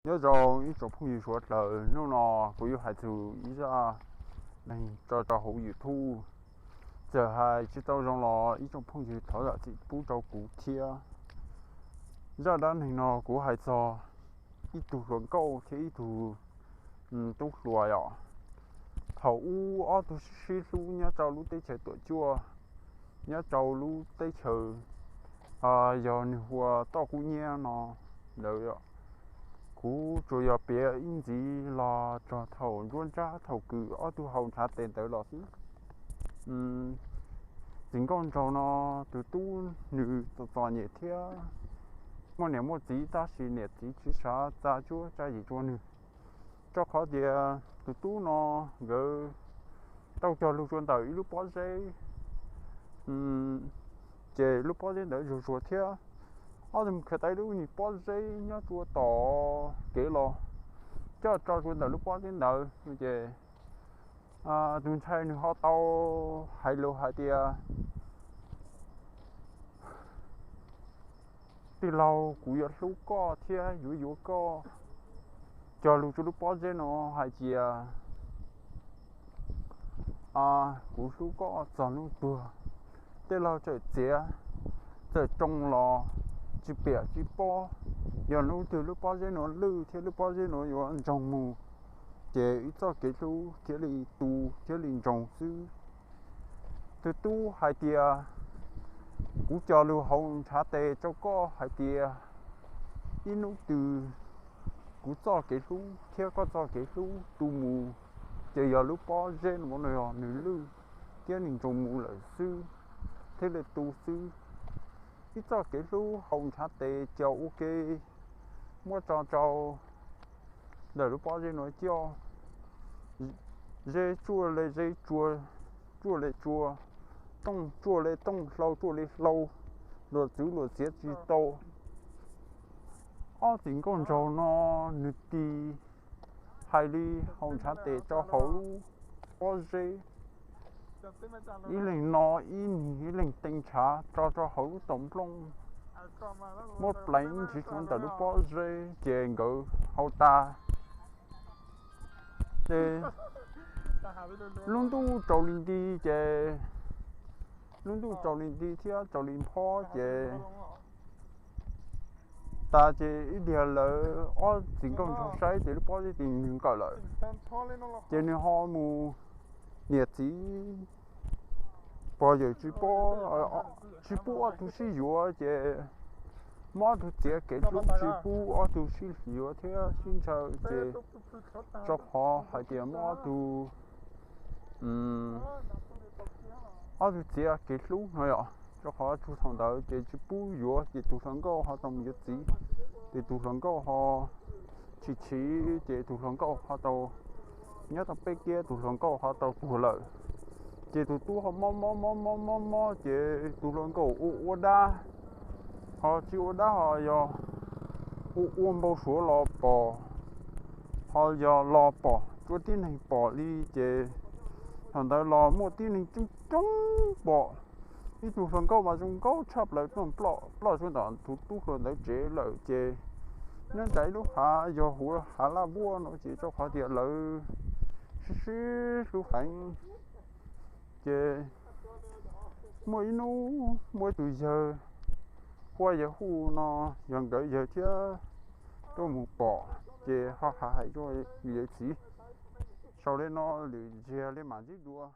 Nyob zoo ib tsoom phooj ywg suav dlawg, hnub no kuv yuav hais txog ib zaj neeg tso rau hauv YouTube. Txawm hais tsis tau zoo los ib tsoom phooj ywg thov zam txim pub rau kuv thiab. Zaj dab neeg no kuv hais txog ib tug hluas nkauj thiab ib tug tub hluas os. Thaum ub ob tug sib sib hlub nyob rau lub teb chaws Tuam Cuaj, nyob rau lub teb chaws yog nws hu ua Toj Kub Nyiab no ntawd. Kuv tsuas yog piav ib ntxiv los txog thaum nruab nrab thaum kws ob tug haus ntshav tes ntawd los xwb. Txiv nkauj nraug no tus tub nws txom txom nyem thiab muaj niam muaj txiv tab sis niam txiv tsis xav tsa cuab tsa yim rau nws, rau qhov tias tus tub no nkawd tau cog lug rau ntawm ib lub pob zeb, ces lub pob zeb ntawd zuag zuag thiab. Ob tug mus khaws tau ib lub nyuag pob zeb nyob rau tom kev los coj tso rau ntawm lub pob zeb ntawd ces tus ntxhais nws ho tau hais lus hais tias, tij laug, kuv yuav hlub koj thiab yuav yuav koj. Cog lug rau lub pob zeb no hais tias, kuv hlub koj txog hnub tuag. Tej laug txawm txiav txawm tsoo los tsis piam tsis pob. Yog hnub twg lub pob zeb no lwj thiab lub pob zeb no yuav ntsoog mus, ces ib txoj kev hlub thiaj li tu thiaj li ntsoog xwb. Tus tub hais tias, kuv cog lug haus ntshav tes rau koj hais tias ib hnub twg kuv txoj kev hlub thiab koj txoj kev hlub tu mus, ces yog lub pob zeb no yog nws lwj thiab nws ntsoog mus lawm xwb thiaj li tu xwb. Ib txoj kev hlub haus ntshav tes cog ua ke muab tso rau ntawm lub pob zeb no coj. Zeb tsuaj li zeb, tsua tsuaj li tsua, tooj tsuaj li tooj, hlau tsuaj li hlau, luam txwv luam txiav tsis tau. Ob txiv nkauj nraug no nws tig hais li haus ntshav tes rau hauv lub pob zeb. Ib leeg no ib nig ib leeg tee ntshav tso rau hauv lub tau nplooj, muab pleev ntsis rau ntawm lub pob zeb ces nkawd haus tas. Ces lub ntuj tsaus li nti ces, lub ntuj tsaus li nti thiab tsaus li nphob ces tas ces ib diag lawv ob txiv nkauj nraug saib ces lub pob zeb tis nws nkawm lawm, ces nws ho mus niam txiv pog yawm tsis pub, tsis pub ob tug sib yuav ces muab ob tug txiav kev hlub tsis pub ob tug sib yuav thiab sib ntshaw ces rau qhov hais tias muab ob tug, ob tug txiav kev hlub no yom, rau qhov txug thaum ntawd ces tsis pub yuav ces tus hluas nkauj ho tau mus yuav txiv, ces tus hluas nkauj ho tsis chim ces tus hluas nkauj ho tau nyob tau peb kiab tus hluas nkauj ho tau tuag lawm. Ces tus tub ho mob mob mob mob mob mob ces tus hluas nkauj ua ua dab, ho tsis ua dab ho yog ua ua npau suav los pom, ho yog los pom tsuas tib neeg pom li ces thaum ntawd los muaj tib neeg coob coob pom. Ib tug hluas nkauj mas zoo nkauj tshaj plaws tuaj ploj ploj tsuas ntawm tus tub hluas ntawd tsev lawm ces nyob nram ib lub hav yog hu ua hav laj vuaj no ces rau qhov tias lawv sib sib hlub heev. Ces muaj ib hnub muaj ib tug yawg hu ua yawg Hu no, yog nkawd yawg thiab tuaj mus pom ces ho hais hais rau yawg txiv, sau li no lwm zaug li mam ntsib dua.